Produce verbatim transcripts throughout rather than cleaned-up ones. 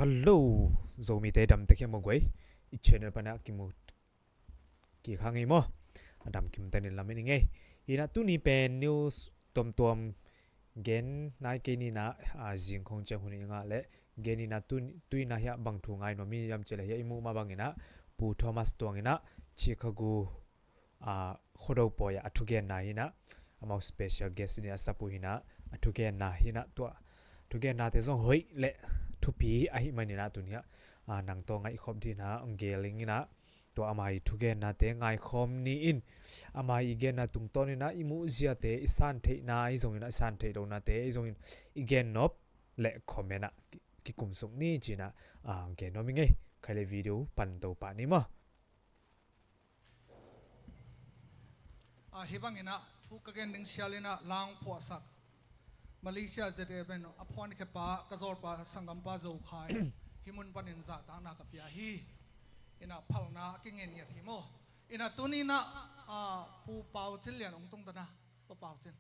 Hello, Zomite damte khia maw guai. I channel pana kimu kik hang ei maw. A dam kim tanin lamen i ngei. Ina tuni pen news tuamtuam gen nai kei nina, a, zing khong ciang hun i ngah le gen ina tu, tu ina hiah bang thu ngai nuam i hiam cih le hiah i muh mah bang ina Pu Thomas Tuang ina Chicago, a, Khuado pawi ah a thugenna hi ina amau special guest ina a sap uh hi ina a thugenna hi ina tua thugennate zong hoih le thupi ahih man ina tuni hiah, a, nang tawh ngaihkhop dih ina hong gel ing ina tua ama i thugennate ngaikhawm ni in ama i genna tungtawn ina i muhziate i san theihna i zong ina i san theih lonate i zong in i gen nop le comment ah ki, kikum suk ni ci ina, a, gen nuam i ngei. Khai le video pan to pah ni maw. A, hih bangin ah thu ka gen ding sial in ah lang phuahsak Malaysia Z A M in a phuankhia pa ka zawlpa sanggampa Zo Khai hih mun panin zahtakna ka pia hi. In ah phalna a kingen ngiat hi maw. In ah tuni in ah, a, Pu Pau Cin Lian hong tung ta na, Pa Pau Cin.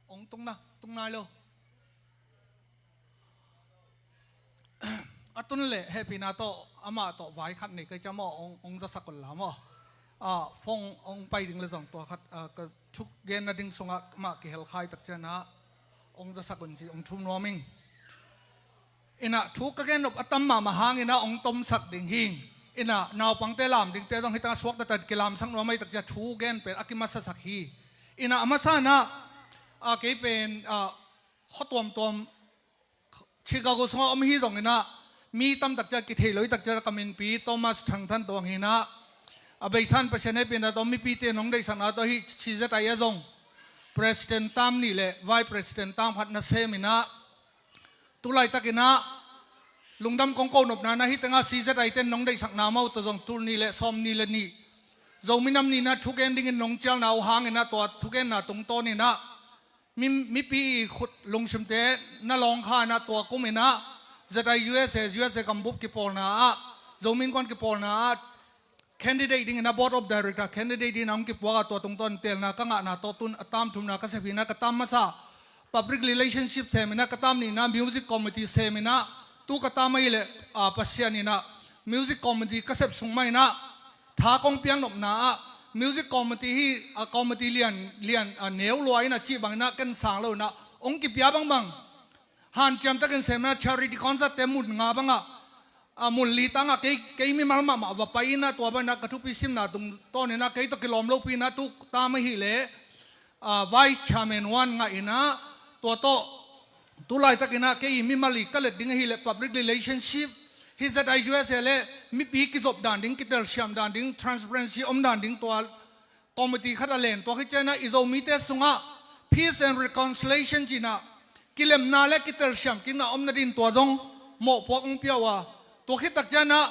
Hong tung na, tung nai lo. A tun leh hehpihna tawh amah tawh vai khat nei kei ciam aw, hong, hong zasak un la maw. A, phone hong pai ding le zong tua khat, a, ka thuk genna ding sungah mah kihel khai tak cianah hong zasak un ci hong thum nuam ing. Inah thu ka gen nop a tam mahmah hang inah hong tomsak ding hing. Inah naupangte lam dingte zong hitang a suak tatat kilamsak nuam ahi tak ciah thu gen pen a kimasasak hi. Inah a masa inah, a, kei pen, a, khuatuamtuam Chicago sungah om hi zong inah mi tam tak ciah kithei lo hi tak ciah ka minpi Thomas Thang Than Tuang hi inah a beisan Pasian hehpihna tawh mipite nong deihsakna tawh hih C Z I a zong President tam nih le Vice President tam khat na sem inah tu laitak inah lungdam kong ko nopna na hih tengah C Z I ten nong deihsakna mah uh tawh zong tul nih le sawm nih le nih Zomi Nam Ni inah thugen dingin nong cialna uh hang inah tua thugenna tungtawn inah mi, mipi i khut lungsimte na lawng kha inah tua kum inah Z I U S A, U S A gambup kipawlna ah Zomi Innkuan kipawlna ah candidate dingin a Board of Director candidate dingin a hong kipuak a tua tungtawn telna ka ngahna tawh tun a tam thumna ka sep hi inah ka tam masa public relationship sem inah ka tam nihna music committee sem inah tu ka tam ahi leh, a, Pasian inah music committee ka sep sung mah inah tha kong piak nopna ah music committee hi, a, committee lian, lian, a, neu lua inah cih bang inah ken sang lo inah hong kipia bangbang hanciam takin sem inah charity concert te mun nga bangah a mun li tangah kei, kei mimal mahmah va pai inah tua bang inah ka thupi simna tungtawn inah kei tawh kilawm lopi inah tu tam ahi leh, a, Vice Chairman one ngah inah tua tawh tu laitak inah kei mimal i ka let ding ahi leh public relationship hih Z I U S A le mipi kizop dan ding, kitelsiam dan ding, transparency om dan ding tua committee khat a len tuak hi cianah i Zomite sungah peace and reconciliation cinah kilemna le kitelsiam kikna omna din tua zong mawhpuak hong pia uh a tua khit tak cianah,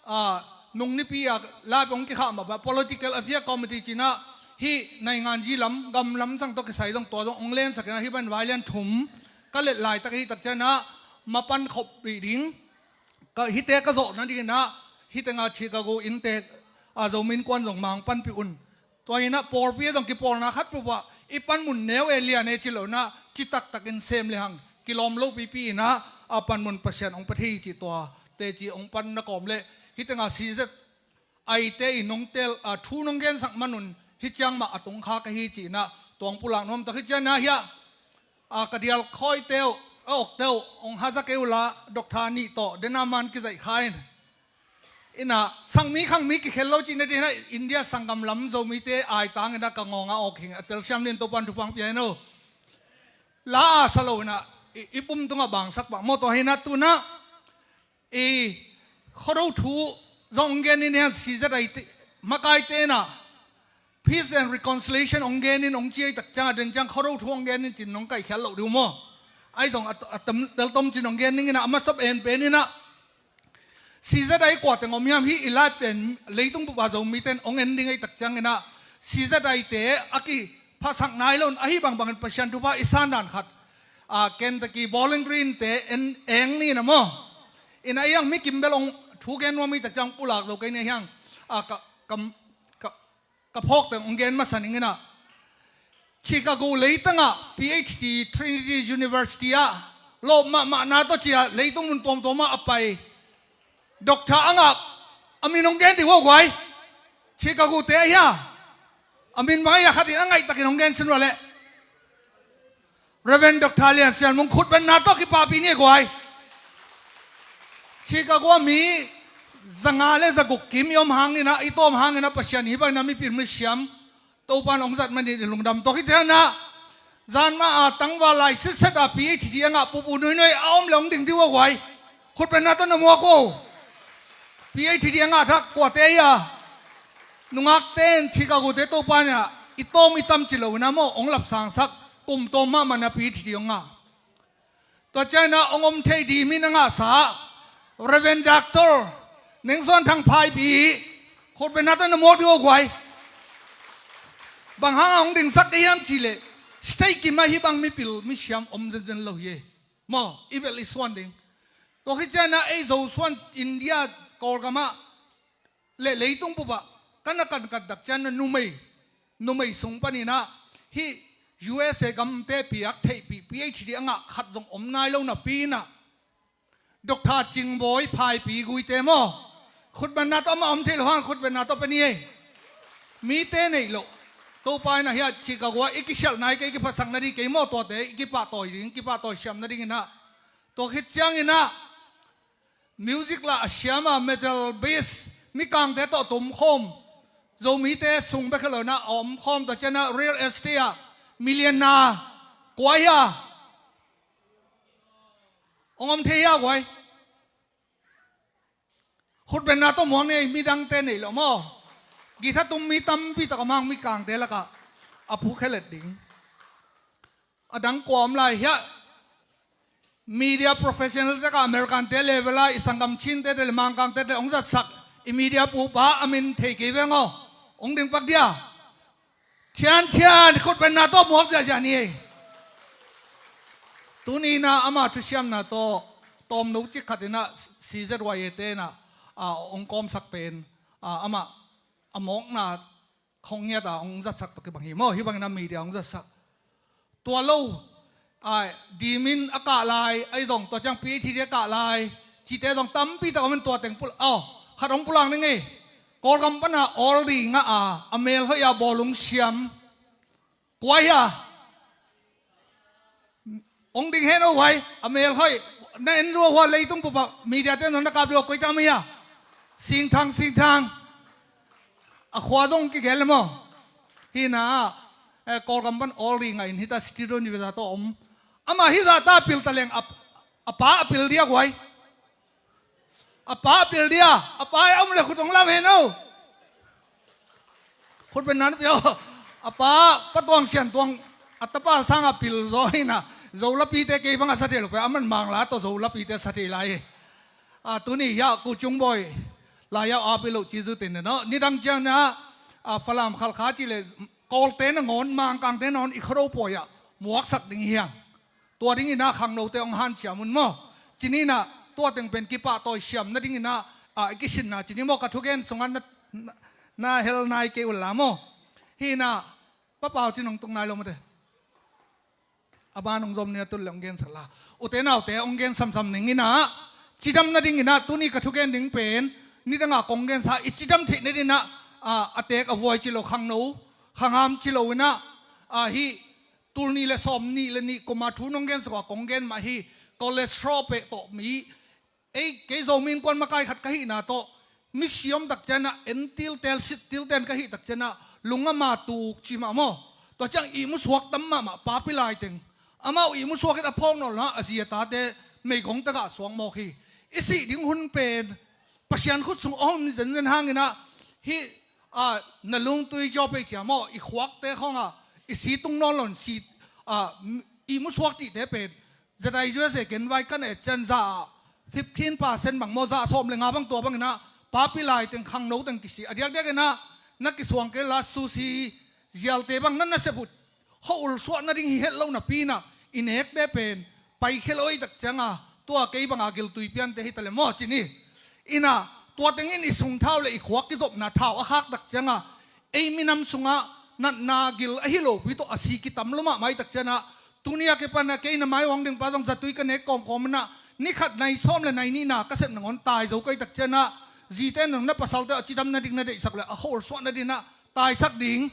a, nung nipi a lapi hong kikhah mah bah political affair committee cinah hih naingan zi lam gam lam sang tawh kisai zong tua zong hong lensak inah hih ban vai lian thum ka let laitak hi tak cianah mapan khop rih ding ka hihte ka zawhna ding inah hih tengah Chicago innte, a, Zomi Innkuan zong mang panpih un. Tua inah pawlpi a zong kipawlna khat pupah i panmun neu e lian e ci lo inah citak takin sem le hang kilawm lopipi inah a panmun Pasian hong pia thei cih tua teci hong pan na kawm leh hih tengah C Z I te i nong tel, a, thu nong gensak manun hih ciang mah a tungkha ka hi ci inah tuang pulak nuam tak hi cianah hiah, a, ka dial khawite uh a okte uh hong haza kei uh la Doctor nih tawh dena man kizaih kha in. Inah sangmi khangmi kikhel lo cihna ding inah India sanggam lam Zomite aitang inah ka ngawng a awk hing a telsiam din Topan thupha hong pia in uh. La a sa lo inah i, i pum tungah bangsak pah mawtaw hi inah tunah i Khuado thu zong hong gen in hian C Z I te makaite inah peace and reconciliation hong gen in hong ci ahi tak ciangah den ciang Khuado thu hong gen in cin nong kaihkhial loh ding uh maw? Ahi zong a, a tam, teltom cin hong gen ding inah a masa pen pen inah C Z I kua teng om hiam hih i lai pen leitung bup a Zomite in hong en ding ahi tak ciang inah C Z I te a kiphasak nai lo in ahi bangbangin Pasian thupha i san dan khat, a, Kentucky Bowling Green te en eng ni inah maw? Inah hiang mi kimbel hong thu gen nuam ahi tak ciang pulak zo kei ni hiang, a, ka, ka, ka ka phawk teng hong gen masa ning inah Chicago leitangah P H D Trinity University ah Lawp mahmahna tawh cia leitung mun tuamtuam ah a pai. Doctor a ngah a min hong gen dih uh guai. Chicago te ahi a. A min bang ahi a khat in a ngaihtakin hong gen sin uh a leh. Reverend Doctor Lian Sian Mung, khutbetna tawh kipahpih ni guai. Chicago a mi zanga le zaguk kim i om hangin ah, i tawm hangin ah Pasian hih bangin ah mipil misiam Topa'n hong zat manin i lungdam. Tua khit ciangin ah zan ma a tangval lai sitset a PhD a ngah Pu Pu Nui Nui a om le hong ding dih uh a guai. Khutbetna tawh na muak uh. PhD a ngah thak kuate ahi a. Nungakte in Chicago te Topa'n ah i tawm i tam ci lo in ah maw hong lapsangsak, kum tawm mahmah in ah PhD hong ngah. Tua ciangin ah hong om thei ding min a ngahsa Reverend Doctor Neng Suan Thang Phaipi, khutbetna tawh na muak dih uh a guai. Bang hang a hong dingsak ka hiam cih leh state kim ah hih bang mipil misiam om zenzen lo hi. Maw, i velh i suan ding. Tua khit ciangin ah ei Zo suan India Kawlgam ah le leitung bup ah ka na kankat tak ciangin ah numei, numei sung panin ah hih USA gamte piak theihpih PhD a ngah khat zong om nai lo napi in ah Doctor Cingbawi Phaipi Guite maw, khutbetna tawh amah om thei lo hang khutbetna tawh pia ni ei. Mite neih loh. Topa in ah hiah Chicago ah i kisialh nai kei, i kiphatsak nading kei maw, tuate i kipahtawi ding, kipahtawi siam nadingin ah. Tua khit ciangin ah music lah a siam a, metal bass, Mikangte tawh tumkhawm, Zomite sung bek hi lo in ah a omkhawm, tua ciangin ah real estate ah millionaire kua hi a? Hong om thei hi a guai? Khutbetna tawh muak ni ei, midangte neih loh maw. Guitar tum mi tampi tak a mang Mikangte lakah a phu khelet ding. A dang kua om lai hiah? Media professional te ka American te level a i sanggam Chin te te le Mangkang te te hong zatsak i media pupa a min thei kei veng aw. Hong ding pak dia. Thian Thian khutbetna tawh muak ziahziah ni ei. Tuni in ah ama thusiamna tawh tawmno cik khat in ah CZYA te in ah, a, hong kawmsak pen, a, amah a mawkna khong ngiat a hong zatsak tawh kibang hi maw, hih bangin a media hong zatsak. Tua lo, a, dimin a kah lai, a i zong tua ciang PhD a kah lai cite zong tampi tak om in tua teng pul, aw, khat hong pulak ning ei. Kawlgam pana Aldi ngah a, a melhoih a bawlung siam kua hi a? Hong ding hen aw guai, a melhoih. Na en zo hua leitung pupa media te nong na kap dih uh a koi tam hi a? Singthang, Singthang. A khua zong kigel le maw. Hi na, eh, Kawlgam pan Aldi ngah in hita studio ni veza tawh om. Amah hih zah ta pil ta leng a, a pa a pil dia guai. A pa a pil dia, a pa a om le khut hong lam hen aw. Khutbetna na pia aw. A pa, Pa Tuang Sian Tuang, a tapa sangah pil zaw hi na. Zo lapite kei bang a sa thei lo pia, a man Mangla tawh Zo lapite sa thei lai hi. A, tuni hiah Ku Cung Bawi lai-ah a pil lo ci zu tin na no. Nidang ciang na, a, Falam Khalkha cih le Kawlte nangawn, Mangkangte nangawn i khuado pawi ah muaksak ding hi hang. Tua dingin ah khangnote hong hanciam un maw. Ci ni in ah tua teng pen kipahtawi siam nadingin ah, a, i kisinna ci ni maw, ka thugen sungah na, na, na hel nai kei un la maw. Hi in ah Pa Pau Cin hong tung nai lo mate. A ban hong zom ni a tun le hong gensak la. Ute naute hong gen samsam ning in ah, cidam nadingin ah tuni ka thugen ding pen nidangah kong gensa i cidam theih nadingin ah, a, a teek a vuai ci lo, khangno khangam ci lo in ah, a, hih tul nih le sawm nih le nih kum a thu nong gensak uh a kong gen mah hi. Cholesterol peh tawh mi, ei, kei Zomi innkuan makai khat ka hihna tawh, misi om tak ciangin ah en tiltel, sit tilten ka hih tak ciangin ah lungngam a tuk ci mah maw. Tua ciang ihmu suak tam mahmah, papi lai teng. Amau ihmu suak in a phawk nawn lo a, a zi a tate meigong tagah suak mawk hi. I sih ding hun pen Pasian khut sung a om zenzen hangin ah, hih, a, na lungtui ciawpei cia maw, i khuakte khawngah i si tung nawn lo in si, a, ihmu suak cihte pen ZIUSA genvai kan et ciang za ah fifteen percent bang maw, za sawm le nga bang, tua bangin ah papi lai teng, khangno teng kisi. A diakdiakin ah na kisuang kei la, sushi zialte bang na nasep uh, hawh ul suah nading hi het lo napi in ah i nekte pen paikhia lo ahih tak ciangin ah, tua kei banga giltui piante hi ta le maw ci ni. In ah tua tengin i sung thau le i khuak kizopna thau a khak tak ciangin ah, ei minam sungah natna gil ahi lopi tawh a si kitam lo mahmah ahih tak ciangin ah, Tuni a kipan ah kei na mai uang ding pa zong zatui ka nek kawmkawm in ah, ni khat nai sawm le nai nihna ka sep nangawn tai zo ka hih tak ciangin ah, zite in zong na pasalte a cidam nading na deihsak le a kholsuah nading ah taisak ding.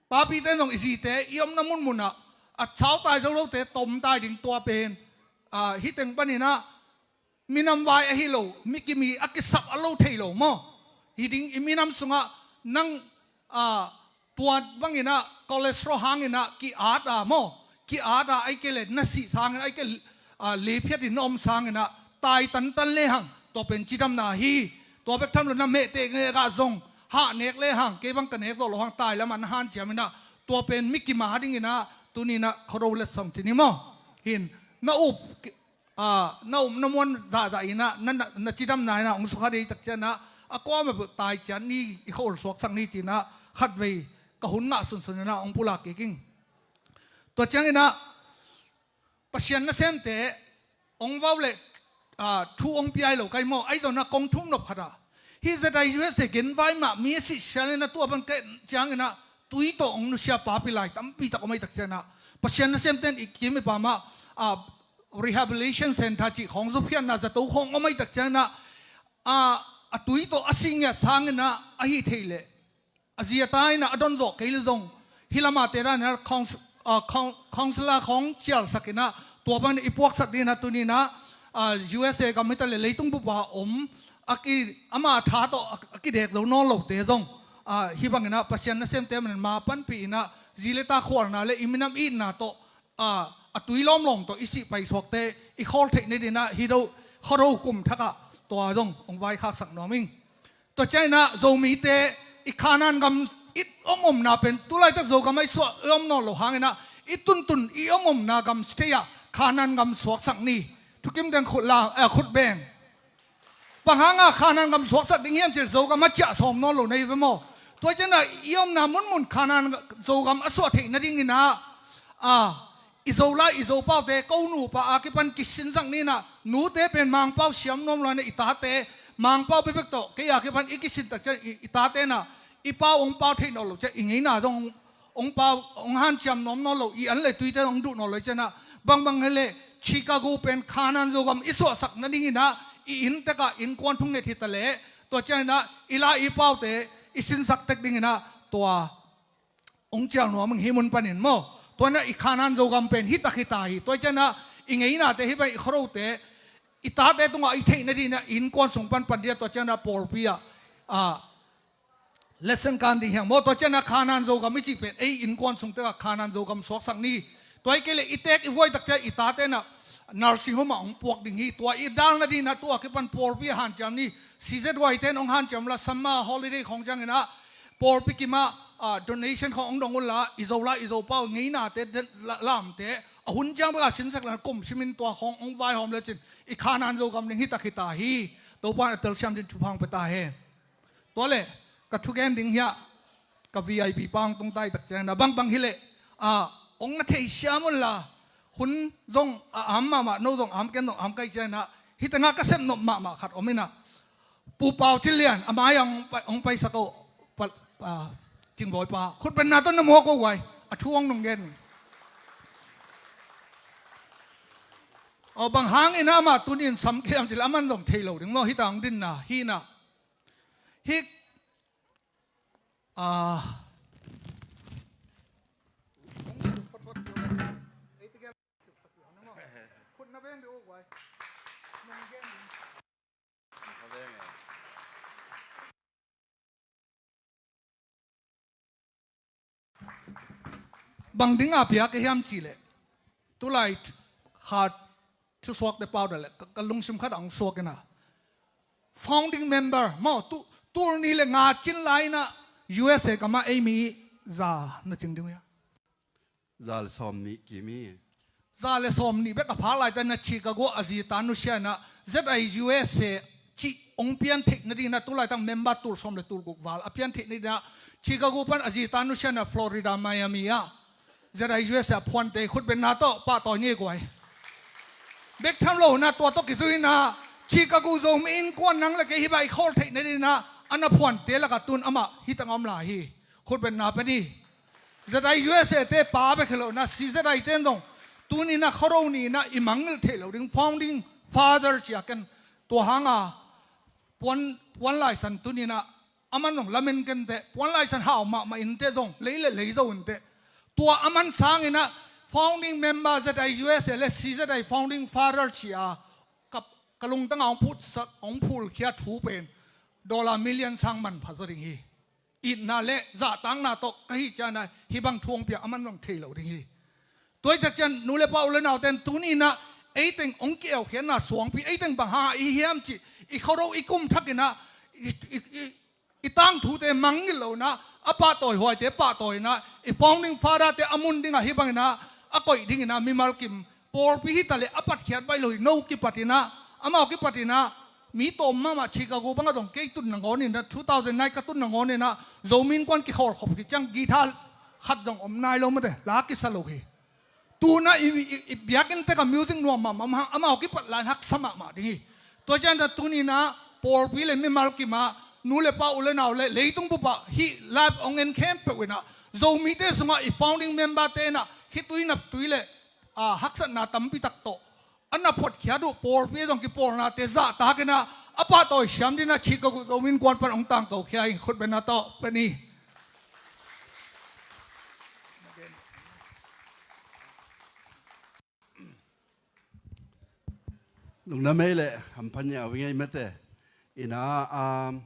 Papite in zong i zite i omna munmun ah a sau tai zo lote tom tai ding, tua pen, ah, hih teng panin ah minam vai ahi lo, mi kimi a kisap a lo thei lo maw? Hi ding, i minam sungah nang, ah, tua bangin ah cholesterol hangin ah ki-at a maw? Ki-at a, ahih kei leh na sih sangin, ahih kei leh, ah, liphiat in na om sangin ah tai tantan lehang, tua pen cidamna hi. Tua bek tham lo, na mehte ngekah zong hah nek lehang, kei bang ka nek zawh loh hang tai lamah na hanciam in ah, tua pen mi kima dingin ah tuni in ah khuado letsong ci ni maw? Hin, na up, ah, na um na muan zahzah in ah, na, na, na cidamna in ah hong sukha ding tak ciangin ah, a kuamah beuh tai ciat ni, i khuaul suaksak ni ci-in ah, khatvei ka hun ngah sunsun in ah hong pulak kik ing. Tua ciangin ah Pasian nasemte hong vau le, ah, thu hong pia hi lo kai maw, ahi zongin ah kong thum nop khat ah, hih ZIUSA genvai mah mi a sih sial in ah, tua bang kei ciangin ah tui tawh hong nusia papi lai tampi tak om ahih tak ciangin ah, Pasian nasemte in i kim i pam ah, ah, rehabilitation center cih khawng, zu phiatna zato khawng om ahih tak ciangin ah, ah, a tui tawh a sih ngiat sangin ah, ahi theih leh a zi a ta in ah a don zawh kei leh zong, hih lamah te dan in ah couns-, ah, coun-, counselor khawng cialsak in ah, tua bangin i puaksak dingin ah tuni in ah, ah, USA gam hi ta leh leitung bup a om, a ki, ama tha tawh a, a kidek zo nawn lote zong, ah, hih bangin ah Pasian nasemte manin ma panpih in ah, zi le ta khualna le i minam itna tawh, a, a tui lawmlawm tawh i sih paisuakte i khawl theih nading in ah, hih do, khuado kum thak ah tua zong hong vaikhaksak nuam ing. Tua ciangin ah Zomite i Khanaan gam i om omna pen, tu laitak Zogam ah i suah i om nawn loh hangin ah, i tuntun i om omna gam state ah Khanaan gam suaksak ni. Thukim deng khut la, eh, khut beng. Bang hangah Khanaan gam suaksak ding hiam cih leh Zogam ah ciah sawm nawn lo na hi ve maw? Tua ciangin ah i omna munmun Khanaan Zogam a suah theih nadingin ah, ah, i Zolai i Zopaute, ko nupa a kipan kisinsak ni in ah, nute pen Mangpau siam nuam lo in ah, i tate Mangpau bekbek tawh kei a kipan i kisin tak ciang i, i tate in ah i pau hong pau thei nawn lo ciang, i ngeina zong hong pau, hong hanciam nuam nawn lo, i an le tuite hong duh nawn lo ciangin ah, bangbang hi leh Chicago pen Khanaan Zogam i suahsak nadingin ah, i inntek ah innkuan thunget hi ta leh, tua ciangin ah i la i paute i sinsak tek dingin ah, tua hong cial nuam ing hih mun panin maw. Tua in ah i Khanaan Zogam pen hih tak hi ta hi. Tua ciangin ah i ngeinate, hih bang i khuadote, i tate tungah i theih nadingin ah innkuan sung pan pan ding ah, tua ciangin ah pawlpi ah, ah, lesson kan ding hi hang maw. Tua ciangin ah Khanaan Zogam i cih pen ei innkuan sung tek ah Khanaan Zogam suaksak ni. Tua ahih kei leh i teek i vuai tak ciang i tate in ah nursing home ah hong puak ding hi. Tua i dal nadingin ah tua kipan pawlpi ah hanciam ni. CZY te in hong hanciam la, summer holiday khawng ciangin ah pawlpi kim ah, ah, donation khawng hong dong un la, i Zolai i Zopau ngeinate, den, la, lamte a hun ciang bek a sinsak la, kum simin tua khawng hong vaihawm lecin i Khanaan Zogam ding hih tak hi ta hi. Topa in a telsiam dingin thupha hong pia ta hen. Tua leh ka thugen ding hiah ka VIP pa hong tung ta ahih tak ciangin ah, bangbang hi leh, ah, hong na theisiam un la, hun zong a am mahmah, no zong am, ken zong am ka hih ciangin ah, hih tengah ka sep nop mahmah khat om in ah, Pu Pau Cin Lian, a mai ah hong pai, hong paisak o, pa, pa, Cingbawi pa, khutbetna tawh na muak o guai, a thu hong nung gen ning. Aw, bang hangin ah amah tuni in sam kei hiam cih leh aman zong thei lo ding maw, hih tak hong dinna hi in ah. Hih, ah, bang ding a piak ka hiam cih leh, tulai khat thusuakte pau dah leh ka, ka lungsim khat ah hong suak in ah, founding member maw, tu, tul nih le nga cin lai in ah USA gam ah ei mi za na cing ding uh hia? Za le sawm nih kim hi. Za le sawm nih bek a phak laitak in ah Chicago a zi ta nusia in ah, ZIUSA cih hong pian theih nadingin ah, tu laitak member tul sawm le tul guk val a pian theih nadingin ah, Chicago pan a zi ta nusia in ah Florida, Miami ah ZIUSA phuante khutbetna tawh pahtawi ni guai. Bek tham lo in ah tua tawh kizui in ah, Chicago Zomi Innkuan nang le kei hih bang i khawl theih nadingin ah a na phuante lakah tu-in amah hih tangah om lai hi. Khutbetna pia ni. Z I U S A te pa bek hi lo in ah, C Z I te in zong tuni in ah Khuado ni in ah i mangngilh theih loh ding, founding father ci a ken tua hang a Puan, Puan Lai San tuni in ah aman zong lamen kei inteh, Puan Lai San hau mahmah inteh zong, lei le lei zo inteh. Tua aman sang in ah founding member Z I U S A le C Z I founding father ci a ka, ka lungtang a hong phutsak, hong phulkhia thu pen dollar million sang manpha zaw ding hi. Itna le zahtakna tawh ka hih ciangin ah hih bang thu hong pia aman zong thei lo ding hi. Tua hi tak ciang nu le pa, u le nau ten tuni in ah ei teng hong ki-eukhiatna suangpi, ei teng bang hang a i hiam cih i Khuado i kum thak in ah i, i, i, i tangthute mangngilh lo in ah, a pahtawi huaite pahtawi in ah, i founding father te a mun ding ah hih bang in ah a koih ding in ah mimal kim pawlpi hi ta leh a patkhiat baih lo hi. No kipat in ah, amau kipat in ah, mi tawm mahmah Chicago bang ah zong kei tun nangawn in ah, two thousand nine ka tun nangawn in ah Zomi Innkuan kikhawl khop khit ciang guitar khat zong om nai lo mate, la kisa lo hi. Tu in ah i, i, i biakinn tek ah music nuam mahmah, amau kipat lai in haksa mahmah ding hi. Tua ciang in ah tuni in ah pawlpi le mimal kim ah nu le pa, u le nau le leitung bup ah hih live hong en khempeuh in ah Zomite sungah i founding member te in ah khitui naptui le, a, haksatna tampi tak tawh a na photkhiat uh pawlpi zong kipawlnate zahtak in ah a pahtawi siam ding in ah Chicago Zomi Innkuan pan hong tangkokhia ing. Khutbetna tawh pen hi. Lungdam ei le hampha nia uh ing ei mate. In ah, um,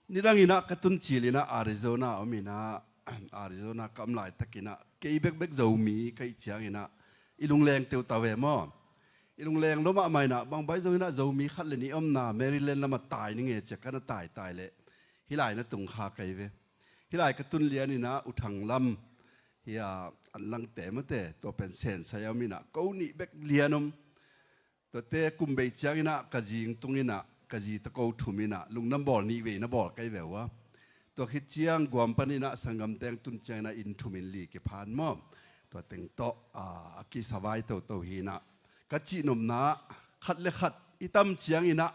nidang in ah ka tun cil in ah Arizona om in ah, Arizona ka om laitak in ah kei bekbek Zomi ka hih ciang in ah i lungleng teuh ta ve maw. I lungleng lua mahmah in ah bang baih zong in ah Zomi khat le nih omna Maryland lam ah tai ning e ci a ka na taitai leh hih lai na tung kha kei ve. Hih lai ka tun lian in ah U Thang lam, hih a Anlangte mate, tua pen Sensai a om in ah ko nih bek lian om. Tuate kum bei ciang in ah ka zi tung in ah ka zi tawh ko thum in ah lungdam bawl nih vei na bawl kei ve uh a. Tua khit ciang Guam pan in ah sanggam teng tun ciang in ah inn thum inn li kiphan maw. Tua teng tawh, a, a kisavai toto hi in ah ka cihnopna khat le khat i tam ciang in ah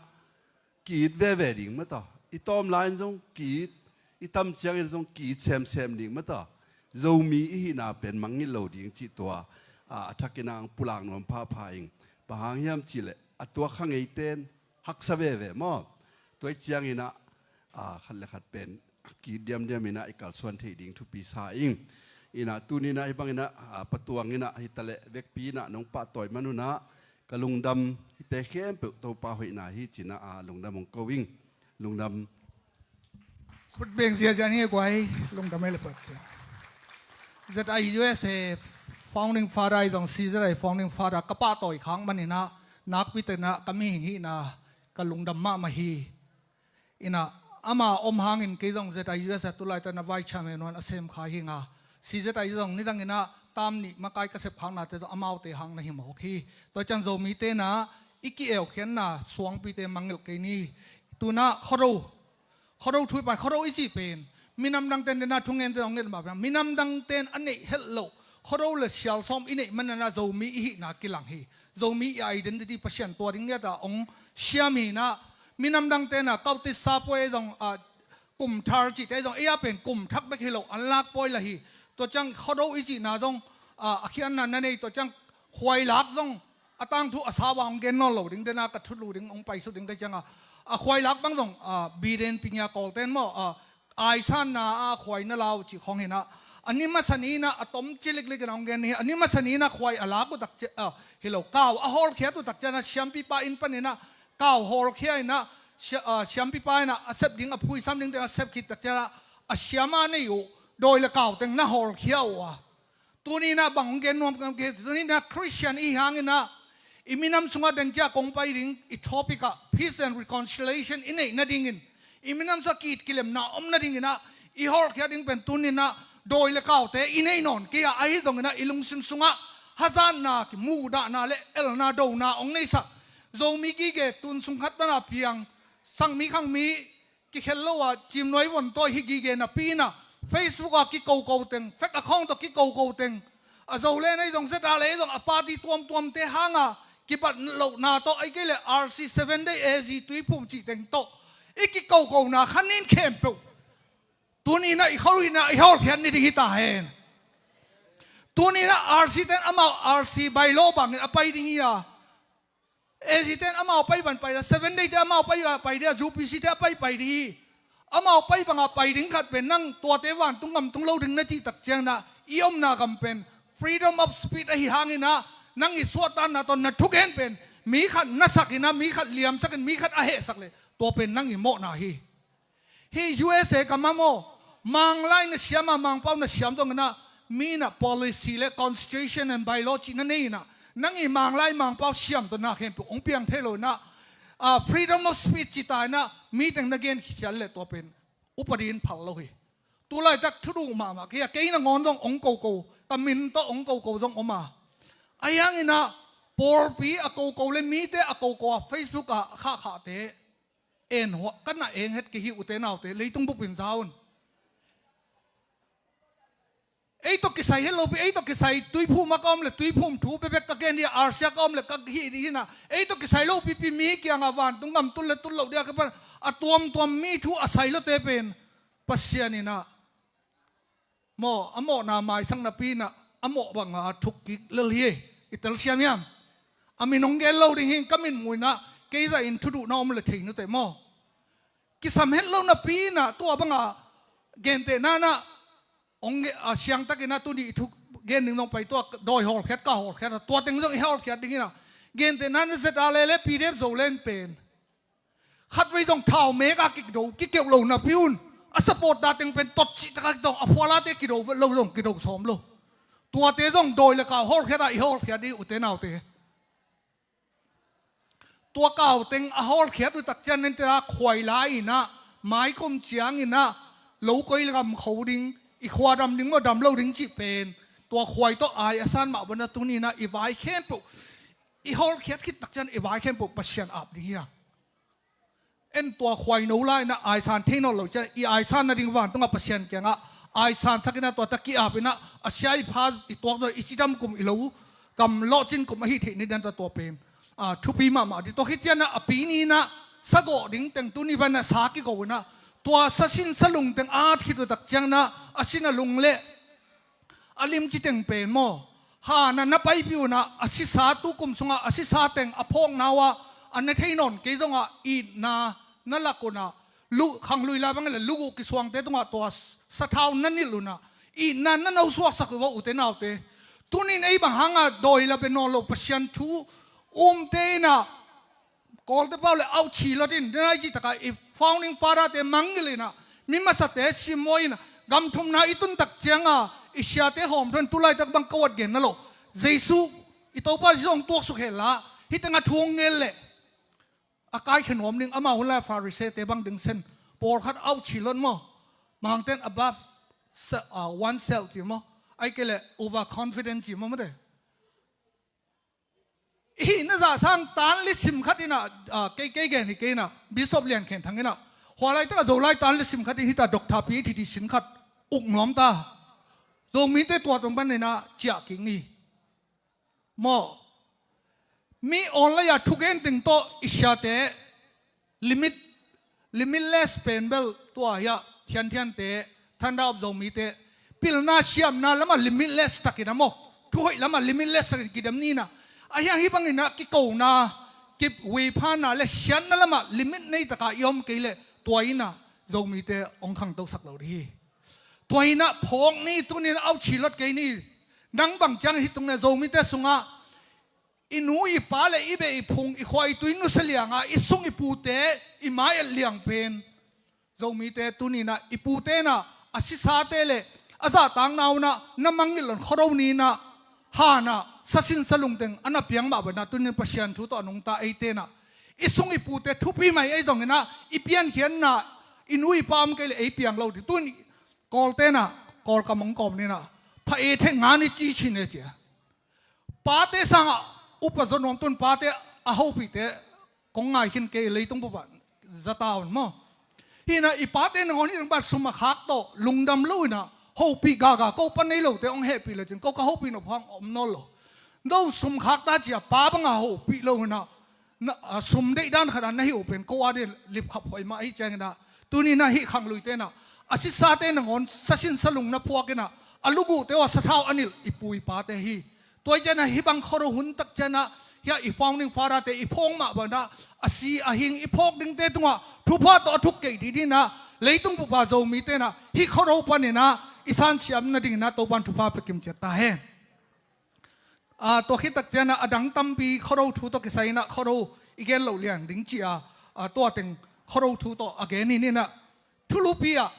ki-it veve ding mataw. I tawm lai in zong ki-it, i tam ciangin zong ki-it semsem ding mataw. Zomi i hihna pen mangngilh lo ding cih tua, a, a thakin ang pulak nuam phapha ing. Bang hang hiam cihleh a tuak kha ngeiten haksa veve maw. Tua i ciangin ah, a, khat le khat pen ki-it diamdiam in ah i kalsuan theih ding thupi sa ing. In ah tuni in ah hih bangin ah, a, patuang in ah hi taleh vekpi in ah nong pahtawi man un ah ka lungdam, hihte khempeuh Topa hoihna hi ci in ah, a, lungdam hong ko ing. Lungdam. Khut beng ziazia ni guai, lungdam ei le pat cia. Z I U S A founding father i zong, C Z I founding father ka pahtawi khak man in ah, nakpi takin ah ka mihing hihna ka lungdam mahmah hi. In ah ama om hangin kei zong Z I U S A tu laitakin ah vice chairman nuan a sem kha hi ing a, C Z I zong nidang in ah tam nih makai ka sep khaknate zong amaute hang na hi mawk hi. Tua ciang Zomite in ah i ki-eukhiatna suangpite mangngilh kei ni. Tu in ah Khuado, Khuado thu i pai, Khuado i cih pen minam dangte in ah thungente hong nget mah pen minam dangte in a neih het loh Khuado le sial sawm i neih man in ah Zomi i hihna kilang hi. Zomi i identity Pasian tua ding ngiat a hong siam hi in ah, minam dangte in ah Kautisa pawi zong, a, kum thar cihte zong ei a pen kum thak bek hi lo, an lak pawi la hi. Tua ciang Khuado i cihna zong, a, a khiatna na nei, tua ciang khuailak zong a tangthu a sau a hong gen nawn lo ding, den a ka thulu ding hong paisuk ding ka ciang a, a khuailak bang zong, a, biden pingia kawlten maw, a, aisanna a khuai na lau cih khawng hi in ah, a ni masa ni in ah a tom ciliklik in ah hong gen hi. A ni masa ni in ah khuai a lak uh tak ciang, a, hi lo, kau a hawlkhiat uh tak ciang a siampipa inn pan in ah kau hawlkhia in ah, sia-, a, siampipa in ah a sep ding, a phuisam ding teng a sep khit tak ciang a, a siama nei uh dawi le kau teng na hawlkhia uh a. Tuni in ah bang hong gen nuam ka, tuni in ah Christian i hih hangin ah i minam sungah den cia kong pai ding i topic ah peace and reconciliation i neih nadingin, i minam sungah ki-it kilemna om nadingin ah i hawlkhia ding pen tuni in ah dawi le kaute i nei nawn kei a, ahi zongin ah i lungsim sungah hazatna, kimudahna le elna dona hong neisak Zomi gige tun sung khat pan a piang sangmi khangmi kikhel lo a cimnuai von tawi hi gige napi in ah Facebook a kikoko teng, fake account tawh kikoko teng, a Zo le nei zong, Z A le zong a party tuamtuamte hang a kibat lohna tawh, ahih kei leh R C Seven Day A Z Tuiphum cih teng tawh i kikokona khan in khempeuh Tuni-in ah i khuahun ah i hawlkhiat ni ding hi ta hen. Tuni-in ah R C ten amau R C bylaw bangin a pai ding hi a, A G ten amau pai bang pai ding a, Seven Day te amau pai bang pai ding a, U P C te a pai pai ding hi. Amau pai bangah pai ding khat pen nang tuate vantung gam tung lo ding na cih tak ciangin ah i omna gam pen freedom of speech ahi hangin ah nang i suahtakna tawh na thugen pen mi khat na sakin ah, mi khat liamsakin, mi khat a hehsak leh tua pen nang i mawhna hi. Hih U S A gam ah maw, Manglai na siam a, Mangpau na siam dongin ah, mi in ah policy le constitution and bylaw cih na nei in ah, nang i Manglai Mangpau siam tawh na khempeuh hong piang thei lo in ah, ah, freedom of speech ci ta in ah, mi teng na gen khial leh tua pen upa dingin phal lo hi. Tu laitak thuduh mahmah kei a, kei nangawn zong hong koko, ka min tawh hong koko zong om a. Ahi hangin ah pawlpi a koko le mite a koko a, Facebook ah a khahkhahte en hua, ka na eng het kei hi, ute naute, leitung bupin za un. Ei tawh kisai het lopi, ei tawh kisai Tuiphum ah ka om leh Tuiphum thu bekbek ka gen hi a, R C ah ka om leh ka hih ding hi in ah, ei tawh kisai lopipi mi kiangah vantung gam tul le tul loh ding a kipan a tuamtuam mi thu a sai lote pen Pasian in ah maw, a mawhna maisak napi in ah, a mawh bangah thuk kik lel hi. I telsiam hiam? A min hong gen lo ding hi, ka min muh in ah, kei zah in thuduh na om leh thei nute maw. Kisam het lo napi in ah, tua bangah gentehna in ah, hong ge-, a, siangtakin ah tuni i thu gen ding zong pai, tua dawi hawlkhiat, ka hawlkhiat a, tua teng zong i hawlkhiat ding hi in ah, gentehna in ah Z R A le P D F Zoland pen khatvei zong thau mek a kido, kikeuh lo napi un, a support da teng pen tot cih taka kidong, a phualate kido lo zong kido sawm lo. Tuate zong dawi le kau hawlkhiat a i hawlkhiat ding, ute naute. Tua kau teng a hawlkhiat uh tak ciang nente a khuai lai in ah, maikum ciangin ah, lo koi le gam kho ding, i khua dam ding maw dam lo ding cih pen, tua khuai tawh ai a san mah bangin ah tuni in ah i vai khempeuh, i hawlkhiat khit tak ciang i vai khempeuh Pasian ap ding hi a. En tua khuaino lai in ah aisan thei nawn lo ciang, i aisan nading vantungah Pasian kiangah aisansak in ah, tua tak i ap in ah, a sia i pha i tuak dawh, i cidam kum, i lo gam lawhcin kum ahi theih ni dan tawh tua pen, a, thupi mahmah ding. Tua khit ciang ah a pi ni in ah sa gawh ding teng tuni ban ah sa kigo in ah, tua sa sin sa lung teng at khit uh tak ciang in ah, a sin a lung le a limci teng pen maw, han ah na paipih un ah, a sisa, tu kum sungah a sisa teng a phawkna uh ah, a ne thei nawn kei zongah itna na lak un ah, lu, khanglui lai bang le luguh kisuangte tungah tua sathau na nilh un ah, itna na nosuaksak uh a, ute naute. Tunin ei bang hangah dawi la bia nawn lo Pasian thu umte in ah, Kawlte pau le Auchi Lot in, denai cih takah i founding father-te mangngilh in ah, mi masate simmawh in ah, gam thumna i tun tak ciangah i siate hawm thon, tu laitak bang ka uat genna lo. Jesu, i Topa Jesu hong tuaksuk hen la, hih tengah thu hong ngen leh a kaikhia nuam ding, amau hun lai Pharisee-te bang ding sen, pawlkhat Auchi Lot maw, mangten above se-, ah, oneself ci maw, ahih kei leh overconfident ci maw, mate. Hih na zah sang tan li sim khat in ah, ah, kei, kei gen hi kei in ah, Bishop Lian Khen Thang in ah, hua laitak a Zolai tan li sim khat in hih ta Doctor P H D sin khat uk nuam ta. Zomite tua tung pan in ah ciah kik ni. Maw. Mi online a thugen ding tawh i siate limit, limitless pen bel tua hi a, Thianthiante, Thunder of Zomite, pilna siamna lamah limitless takin a maw, thuhoih lamah limitless takin kidem ni in ah, ahi hang hih bangin ah kikona, kihuiphanna le siatna lamah limit nei taka i om kei leh tua in ah Zomite hong khangtosak lo ding hi. Tua in ah phawk ni, tunin Auchi Lot kei ni. Nang bang ciang hi tung le Zomite sungah i nu i pa le i beh i phung, i khua i tui nusia lianga i sung i pute i mai-at liang pen, Zomite tuninah i pute inah a sisate le a zahtakna unah na mangngilh lon khuado ni inah hanah sasin salungteng a na piang mah banah tunin Pasian thu tawh a nungta eite inah i sung i pute thupi mai ei zonginah i piankhiatna i nu i pa om kei le ei piang lo ding. Tun Kawlte inah Kawlkam hong kawm ninah pha e thek nga ni ci chin e cia. Pate sangah upa zaw nuam tun pate a hopihte kong ngai khin kei leitung bup ah za ta un maw? Hinah i pate nangawn hih dang pan sum a khak tawh lungdam lo inah hopih gaga ko pa nei lote hong hehpih lecin ko ka hopih nop hang om nawn lo. No sum khak ta cia pa banga hopih lo inah na, a, sum deih dan khatah na hih uh pen ko a dih lipkhap huai mah ahi cianginah Tuni-in ah hih khangluite in ah a sisate nangawn sasin salung na phuak in ah a luguhte uh a sathau a nilh i pu i pate hi. Tua hi ciangin ah hih bang khuado hun tak ciangin ah hih a i founding father-te i phawk mah bangin ah a si a hing i phawk dingte tungah thupha tawh a thuk kei dih dingin ah leitung bup a Zomite in ah hih khuado panin ah i sansiam nadingin ah Topa'n thupha pia kim ciat ta hen. Ah, tua khit tak ciangin ah a dang tampi khuado thu tawh kisai in ah khuado i gen loh liang ding ci-a, ah, tua teng khuado thu tawh a gen in in ah thulupi ah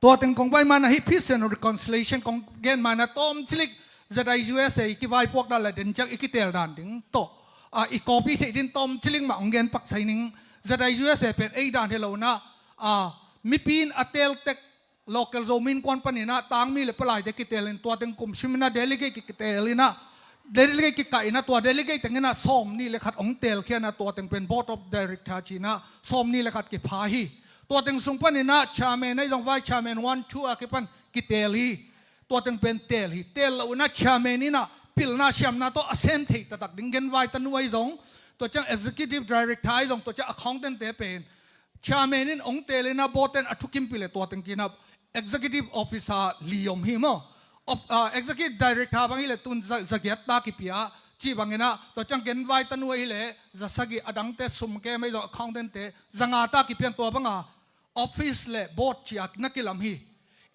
tua teng kong pai man ah hih peace and reconciliation kong gen man ah tawm cilik ZIUSA i kivaipuak dan le den ciang i kiteel dan ding tawh, ah, i copy theih ding tawm cilik mah hong gen pak sai ning. ZIUSA pen ei dan hi lo in ah, ah, mipi in a teel tek local Zomi Innkuan panin ah tangmi le palaite kiteel in tua teng kum sim in ah delegate ki, kiteel in ah delegate kikah in ah tua delegate teng in ah sawmnih le khat hong teelkhia in ah tua teng pen board of director ci-in ah sawmnih le khat kipha hi. Tua teng sung panin ah chairman ahi zong vice chairman one two a kipan kiteel hi. Tua teng pen teel hi. Teel loh in ah chairman in ah pilna siamna tawh a sem thei taktak ding gen vai tanu ahi zong, tua ciang executive director ahi zong, tua ciang accountant-te pen chairman in hong teel in ah board-te'n a thukimpih leh tua teng kipan ah executive officer li om hi maw. Of, ah, executive director bang hi leh tun za, za giat ta kipia cih bangin ah tua ciang gen vai tanu ahi leh za sagih, a dangte sum kem ahi zong accountant-te za nga ta kipia in tua bang a office le board ci-a na kilam hi.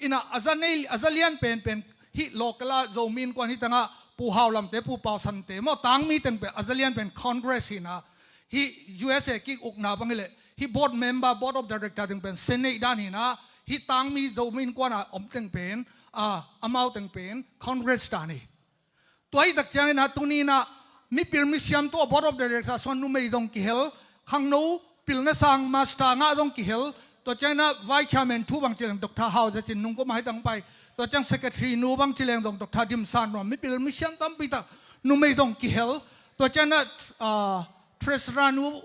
In ah a za nei, a za lian penpen hih local ah Zomi Innkuan hih teng ah Pu Hau Lamte, Pu Pau Sante maw, tangmi teng pen a za lian pen Congress hi in ah hih USA ki-ukna bang hi leh hih board member, board of director teng pen Senate dan hi in ah hih tangmi Zomi Innkuan a om teng pen, ah, amau teng pen Congress dan hi. Tua hi tak ciangin ah tuni-in ah mipil misiam tawh board of director sung ah numei zong kihel, khangno pilna sang master ngah zong kihel, tua ciangin ah vice chairman two bang ci leng Doctor Hau Za Cin Nung, kum a hih teng pai, tua ciang secretary nu bang ci leng zong Doctor Dim San Nuam, mipil misiam tampi tak numei zong kihel, tua ciangin ah, ah, treasurer nu,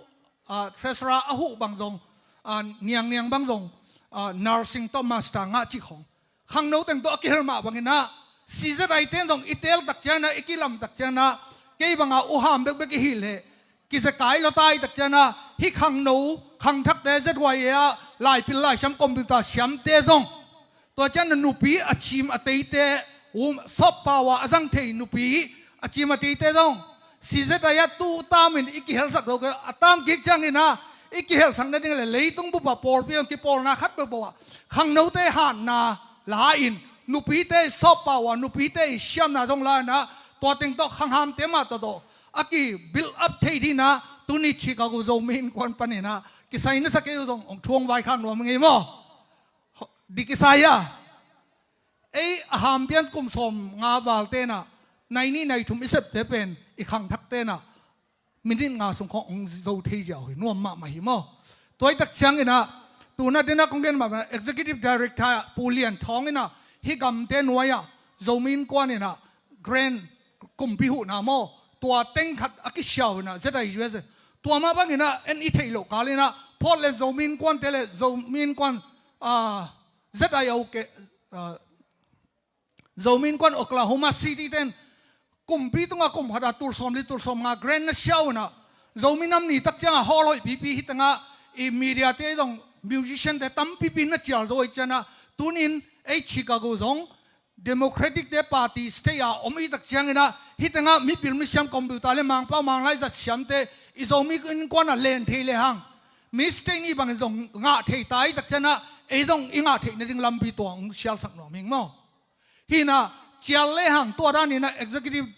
ah, treasurer a huh bang zong, ah, Niang Niang bang zong, ah, nursing tawh master ngah cih khawng. Khangno teng tawh a kihel mah bangin ah, CZI-te in zong i teel tak ciangin ah, i kilam tak ciangin ah, kei bang a uham bekbek i hih leh kizekai lua ta hi tak ciangin ah, hih khangno, khangthakte, ZYA ah laipil laisiam, computer siamte zong, tua ciangin ah nupi a cim a teite, um, soft power a zang thei nupi a cim a teite zong CZI ah tu tam in i kihelsak zo kei, a tam kik ciangin ah i kihelsak nading leh leitung bup a pawlpi zong kipawlna khat peuhpeuh ah khangnote hatna la-in, nupite i soft power, nupite i siamna zong la-in ah tua teng tawh khanghamte mah tawh tawh a ki build up thei dingin ah tuni Chicago Zomi Innkuan panin ah kisai na sa kei uh zong hong thu hong vaikhak nuam ing ei maw. Di kisai a, ei a ham pian kum sawmnga valte in ah nai nih nai thum i septe pen, i khangthakte in ah minute nga sung khawng hong zo thei ziau hi, nuam mahmah hi maw. Tua hi tak ciangin ah, tu-in ah dena kong gen mah bang, executive director Pu Lian Thawng in ah hih gamte nuai ah Zomi Innkuan in ah grant, kumpi huhna maw, tua teng khat a kisiau in ah ZIUSA, tua mah bangin ah en i theih loh kal in ah Portland Zomi Innkuante le Zomi Innkuan, ah, ZIO ke, ah, Zomi Innkuan Oklahoma City-te in kumpi tungah kum khat ah tul sawmli tul sawmnga grant na siau in ah, Zomi Nam Ni tak ciangah hall hoih pipi, hih teng ah i media-te zong, musician-te tampipi na cial zo ahih ciangin ah, tuni-in ei Chicago zong Democratic-te party state ah om i tak ciangin ah, hih teng ah mipil misiam, computer le Mangpau Manglai zat siamte i Zomi Innkuan ah len thei lehang, mi state nih bangin zong ngah thei ta i tak ciangin ah, ei zong i ngah theih nading lampi tua hong sialsak nuam ing maw. Hi in ah, cial lehang tua dan in ah executive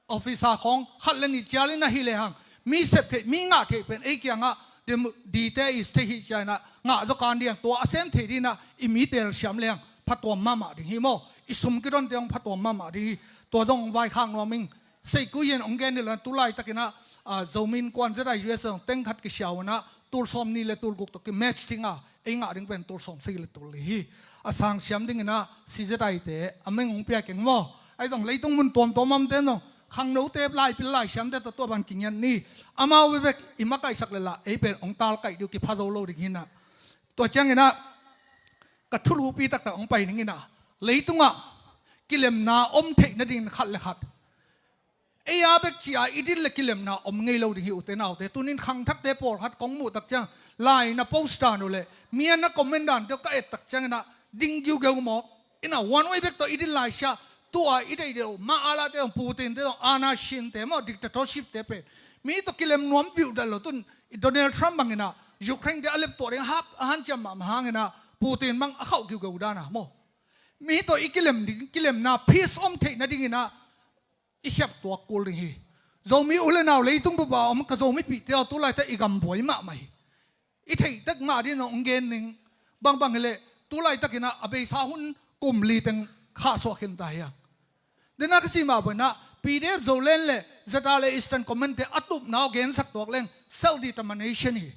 officer khawng khat le nih cial in ah hi lehang, mi sep theih, mi ngah theih pen ei kiangah dem-, dite i state hi ciangin ah ngah zaw kan ding, tua a sem thei dingin ah i mi telsiam lehang phatuam mahmah ding hi maw. I sum kidonte hong phatuam mahmah ding hi. Tua zong vaikhak nuam ing. Seikui in hong gen ni lo, tu laitakin ah, ah, Zomi Innkuan ZIUSA zong teng khat kisiau in ah tul sawmnih le tul guk tawh ki-match ding a, ei ngah ding pen tul sawmsagih le tul li hi. A sang siam dingin ah CZI-te a meng hong pia keng maw. Ahi zong leitung mun tuamtuam amte zong khangnote, laipil laisiamte tawh tua bang kingiat ni. Amau bekbek i makaihsak leh lah ei pen hong talkaih ding uh kipha zo lo ding hi in ah. Tua ciangin ah ka thulupi taktak hong pai ning in ah, leitungah kilemna om theih nadingin khat le khat Ei a bek ci-a i din le kilemna om ngei lo ding hi ute naute. Tunin khangthakte pawlkhat kong muh tak ciang lai na post dan uh leh mi a na comment dante uh ka et tak ciangin ah ding giugeu mawk. Ina one way bek tawh i din lai sia, tua i deih deuh ma a lahte zong Putin te zong ana sinte maw dictatorship te pen mi tawh kilem nuam viuh dal lo. Tun i Donald Trump bangin ah Ukraine te a leptuah ding hap a hanciam mahmah hangin ah Putin bang a khauh giugeu dan a maw. Mi tawh i kilem ding, kilemna peace om theih nadingin ah i khiap tuak kul ding hi. Zomi u le nau leitung bup a om ka Zomipihte aw, tu laitak i gam buai mahmah hi. I theih tek mah dingin hong gen ning. Bangbang hileh tu laitakin ah a beisa hun kum li teng khahsuah khin ta hi a. Dena ka cih mah bangin ah P D F Zoland le Z R A Eastern Command te a tupna aw gensak tuak leng self determination hi.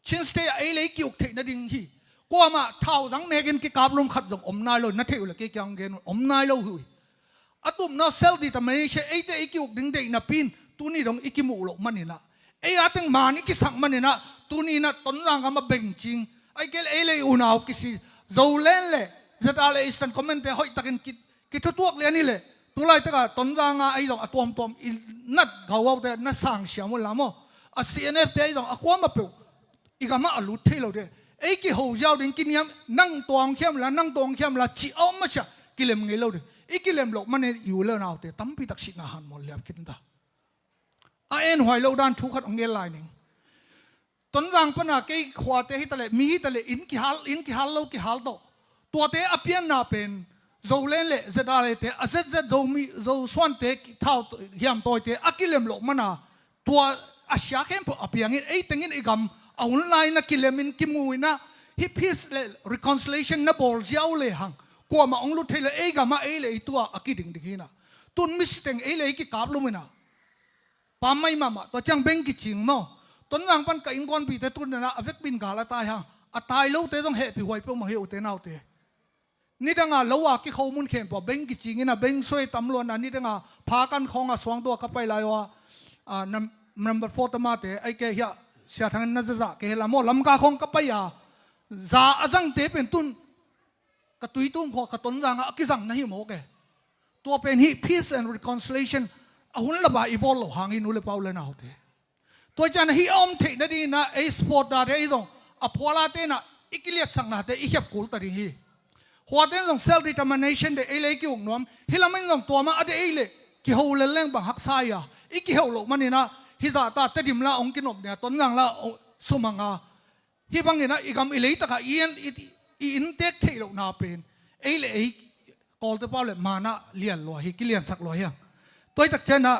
Chin State ah ei le ei ki-uk theih nading hi. Kuamah thauzang nekin kikaplum khat zong om nai lo, na theih uh le kei kiang gen uh om nai lo hi. A tupna self determination, eite i ki-uk ding deih napi in tuni dong i kimuh loh manin ah, ei a teng man i kisak manin ah tuni in ah Tonzang gam a bengcing, ahih kei leh ei le ei unau kisi. Zoland le Z R A Eastern Command te hoih takin ki kithutuak lian hi leh, tu laitak a Tonzang a ei zong a tuamtuam i nat gauaute na sang siam uh la maw. A C N F te ei zong a kuamah peuh i gam ah a lut thei lo ding. Ei kiho ziau ding kiniam, nang tua hong khiam la, nang tua hong khiam la cih a om masiah kilem ngei lo ding. I kilem loh manin i u le naute tampi tak sihna hanmual liam khin ta. A en huai lo dan thu khat hong gen lai ning. Tonzang pana kei khuate hi ta leh, mi hi ta leh, inn kihal, inn kihal lo kihal tawh, tuate a pianna pen Zoland le Z R A te, a Z Z Zomi, Zosuante ki-, thau, hiamtawite a kilem loh mana, tua a sia khempeuh a piangin ei tengin i gam a hun lai na kilemin kimu in ah, hih peace le reconciliation na bawl ziau lehang kuamah hong lut thei lo. Ei gam ah ei le ei tu-a a kiding ding hi in ah, tun misi teng ei le ei kikaplum in ah, pam mai mahmah, tua ciang beng kicing maw. Tonzang pan ka innkuanpihte tun in ah a vekpi in gal a tai hang, a tai lote zong hehpih huai peuhmah hi ute naute. Nidang a lo a kikho mun khempeuh ah beng kicing in ah, beng suai tam luan a, nidang a pha kan khawng a suangtuah ka pai lai uh a, a, nam-, number four tamate, ahih kei leh hiah Sia Thang in na zazah kei hi la maw, Lamka khawng ka pai a, za a zangte pen tun ka Tuitum khua, ka Tonzang ah a kizang na hi mawk e. Tua pen hih peace and reconciliation a hun lap a i bawl loh hang hi, nu le pa, u le naute. Tua ciang hih a om theih nadingin ah ei support date ei zong a phualate in ah i kiliatsaknate i khiap kul ta ding hi. Huate in zong self determination deih, ei le ei ki-uk nuam. Hih lam in zong tua mah a deih, ei le kiho lel leng bang haksa hi a, i kiho loh manin ah hih zahta Tedim la hong kinop ning a, Tonzang la hong sumang a, hih bangin ah i gam i leitak ah i en, i, i inntek theih lohna pen ei le ei Kawlte pau le man ah lian lua hi, kiliansak lua hi a. Tua hi tak ciang ah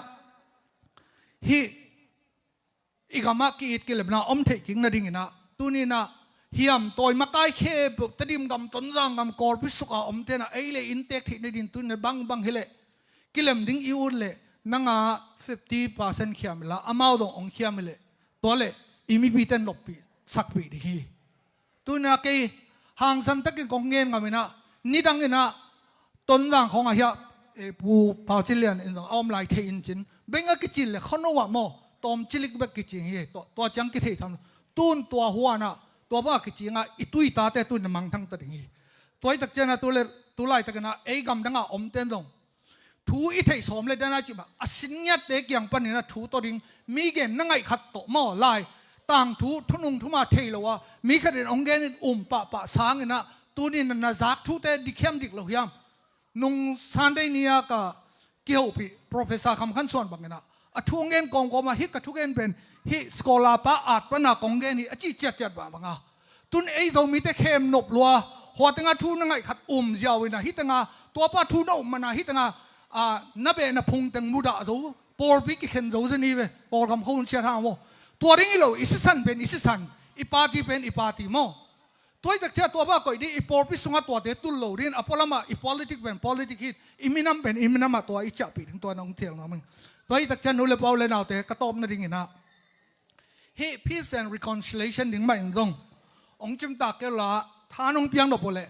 hih i gam ah ki-it kilemna om theih kik nadingin ah, tuni in ah hiamtawi makai khempeuh, Tedim gam, Tonzang gam, kawlpi suk a omte in ah ei le ei inntek theih nading tuni in ah bangbang hi leh kilem ding i ut leh, nang a fifty percent khiam hi la, amau dong hong khiam hi leh, tua leh i mipite in loppih sakpih ding hi. Tuni in ah kei hangsan takin kong gen ngam in ah, nidang in ah Tonzang khawng ah hiah, eh, Pu Pau Cin Lian in zong a om lai thei in cin, beng a kicin le khuano ah maw, tawm cilik bek kicing hi. Tua, tua ciang kithei tham. Tun tua huan ah, tua bang a kicing ah i tuitate tun in ah mangthang ta ding hi. Tua hi tak ciang ah tu le, tu laitakin ah ei gamdang a omte in zong thu i theih sawm le dan a cih mah, a sin ngiatte kiang panin ah thu tawh ding, mi gen na ngaih khat tawh maw, lai tangthu, thunung thuma thei lo a, mi khat in hong gen in um pahpah sangin ah, tuni in ah na zak thute dik hiam dik lo hiam? Nung Sunday ni a ka kihopih Professor Kham Khan Suan bangin ah, a thu hong gen kawmkawm ah, hih ka thugen pen hih scholar pa at pana kong gen hi, a cih ciatciat bangbang a. Tun ei Zomite khem nop lua, hua tengah thu na ngaih khat um ziau in ah, hih tengah tuapa thu na um man ah, hih tengah, ah, na beh na phung teng mudah zo, pawlpi kikhen zo zen hi ve, Kawlgam khua hun siat hang maw. Tua ding hi lo, i sisan pen i sisan, i party pen i party maw. Tua hi tak ciang tuapa koih ding, i pawlpi sungah tuate tul lo ding, a pualamah i politic pen politic hi, i minam pen i minam ah tua i ciahpih ding, tua na hong thial nuam ing. Tua hi tak ciang nu le pa, u le naute, ka tawp nadingin ah, hih peace and reconciliation ding mah in zong hong cimtak kei uh la, tha nong piang nop uh leh,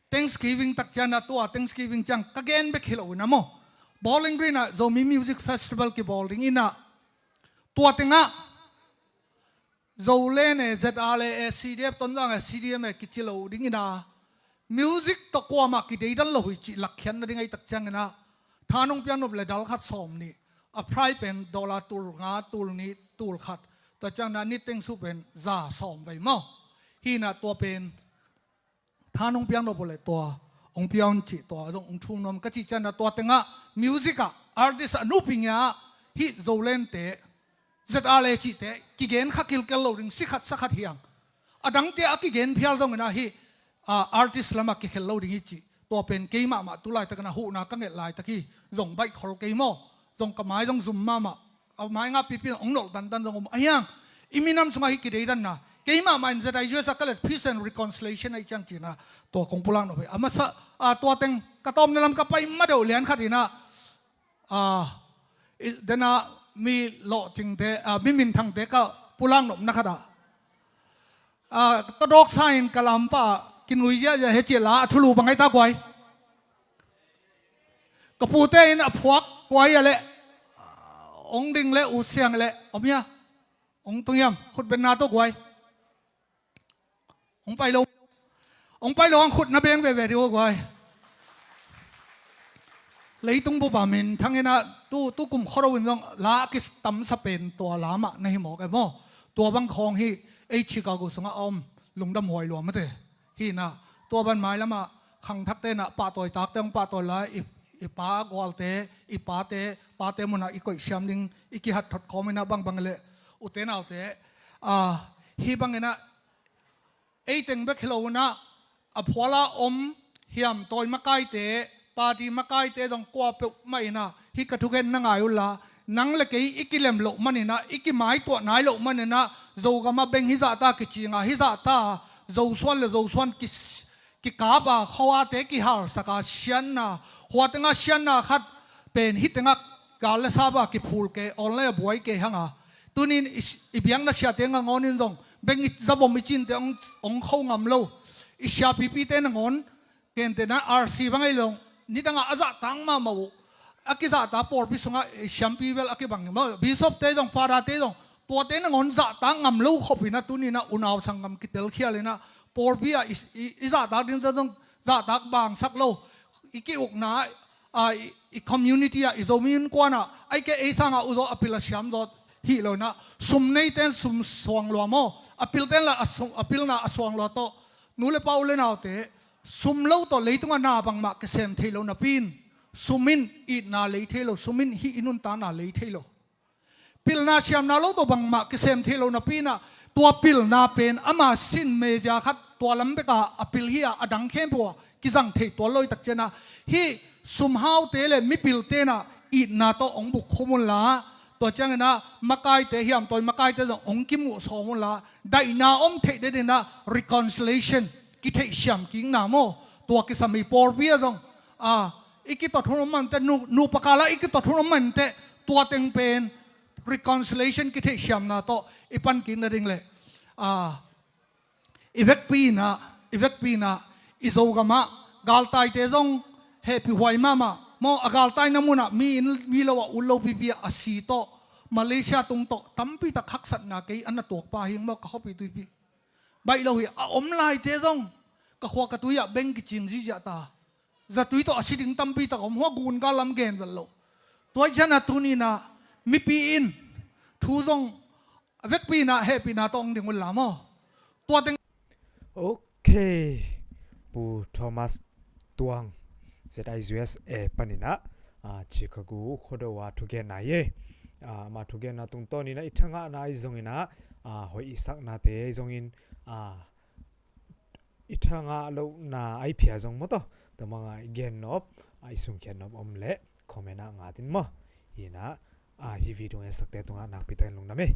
Thanksgiving tak ciang ah, tua Thanksgiving ciang ka gen bek hi lo in ah maw, Bowling Green ah Zomi Music Festival kibawl ding in ah, tua tengah Zoland e, Z R A e, C D F, Tonzang e, C D M e kici lo ding in ah, music tawh kuamah kideidal lo hi cih lakkhiat nading ahi tak ciangin ah, tha nong piang nop leh dal khat sawm nih a price pen dollar tul nga, tul nih, tul khat. Tua ciangin ah niteng sum pen za sawm vei maw. Hi in ah tua pen tha nong piak nop uh leh tua hong pia un ci, tua dong hong thum nuam ka cih ciangin ah tua teng ah music ah artist a nupi ngia ah hih Zolente Z R A cihte kigen kha kilkel lo ding, si khat sa khat hi hang. A dangte a kigen phial zongin ah hih, ah, artist lamah kikhel lo ding hi ci. Tua pen keimah mah tu laitakin ah huhna ka nget laitak hi. Zong baih khol kei maw, zong ka mai zong zum mahmah. A mai ngah pipi in hong nolh dandan zong om a hi hang. I minam sungah hih kideidanna, keimah mah in Z I U S a ka let Peace and Reconciliation ahih ciang ci in ah tua kong pulak nop hi. A masa, ah, tua teng ka tawpna lam ka pai ma deuh lian khat in ah, ah, i, den ah mi lawhcingte, ah, mi minthangte ka pulak nopna khat ah, ah, tawdawksa in ka lampa kinui ziahziah hi ci a, la a thulu bang ai ta guai. Ka pute in a phuak kuai a leh, hong ding leh, U Siang leh, om hia? Hong tung hiam? Khut benna tawh guai. Hong pai lo. Hong pai lo, hong khut na beng veve dih uh guai. Leitung bup a minthang in ah tu, tu kum khuado in zong la a kitamsa pen tua la mah na hi mawk e maw. Tua bang khawng hi, ei Chicago sungah a om lungdam huai lua mate. Hi in ah tua ban mailam ah khangthakte in ah pahtawi takte hong pahtawi lai, i, i pa gualte, i pate, pate mun ah i koih siam ding i kihat thot khawm in ah bangbang leh ute naute, ah, hih bang in ah ei teng bek hi lo in ah a phual a om hiamtawi makaite, party makaite zong kua peuhmah in ah hih ka thugen na ngai unla, nang le kei i kilem loh man in ah, i kimaituah nai loh man in ah, Zogam ah beng hizahta kicing a, hizahta Zosuan le Zosuan ki, kikap a, khuate kihalsak a, siatna, hua teng ah siatna khat pen hih teng ah gal le sap a kiphul kei, online ah buai kei hang a. Tuni in i, i biakna siate nangawn in zong beng i zabom i cinte hong, hong kho ngam lo. I siapipite nangawn gentehna R C bang ahi lo, nidang ah a zahtak mahmah uh, a kizahtak pawlpi sungah i siampi bel a kibang maw, bishopte zong, fatherte zong, tuate nangawn zahtak ngam lo khop in ah tuni in ah unau sanggam kitelkhial in ah pawlpi ah i, i, i zahtak ding zong zahtak bangsak lo. I ki-ukna ah, i, i community ah, i Zomi innkuan ah, ahih kei leh ei sangin uh zaw a pil a siam zaw hi lo in ah, sum neite in sum suang lua maw, a pilte in la a sum, a pilna a suang lua tawh, nu le pa, u le naute, sum lo tawh leitungah na bangmah kisem thei lo napi in, sum in itna lei thei lo, sum in hih i nuntakna lei thei lo. Pilna siamna lo tawh bangmah kisem thei lo napi in ah, tua pilna pen ama sin media khat tua lam bek a a pil hi a, a dang khempeuh ah kizang thei tuan lo hi. Tak ciangin ah hih sumhaute le mipilte in ah itna tawh hong bukkhum unla, tua ciangin ah makaite, hiamtawi makaite zong hong kimuh sawm unla, daihna om theih den in ah reconciliation, kitheihsiam kikna maw, tua kisam hi. Pawlpi ah zong, a, i kitot hun om man teh, nu, nupa kal ah i kitot hun om man teh, tua teng pen reconciliation, kitheihsiamna tawh i pan kik nading leh, a, i vekpi in ah, i vekpi in ah, i Zogam ah galtaite zong hehpih huai mahmah maw, a galtaina mun ah mi inn mi lo ah ut lo pipi ah a si tawh, Malaysia tung tawh tampi tak haksatna kei a na tuakpa hi ing maw, ka khuapi tuipi. Baih lo hi, a om laite zong ka khua ka tui ah beng kicing ziahziah ta. Zatui tawh a si ding tampi tak om, hua gun gal lam gen vel lo. Tua ahih ciangin ah tuni in ah mipi in thu zong a vekpi in ah hehpihna tawh hong ding unla maw. Tua teng. Ok. Pu Thomas Tuang, Z I U S A panin ah, ah, Chicago khuado ah thugenna hi. Ah, ama thugenna tungtawn in ah i thangahna ahi zongin ah, ah, hoih i saknate ahi zongin, ah, i thangah lohna ahi phial zong maw, tua bang a i gen nop, ah, i sungkhiat nop om leh comment ah ngat in maw. Hi in ah, ah, hih video etsakte tungah nakpi takin lungdam hi.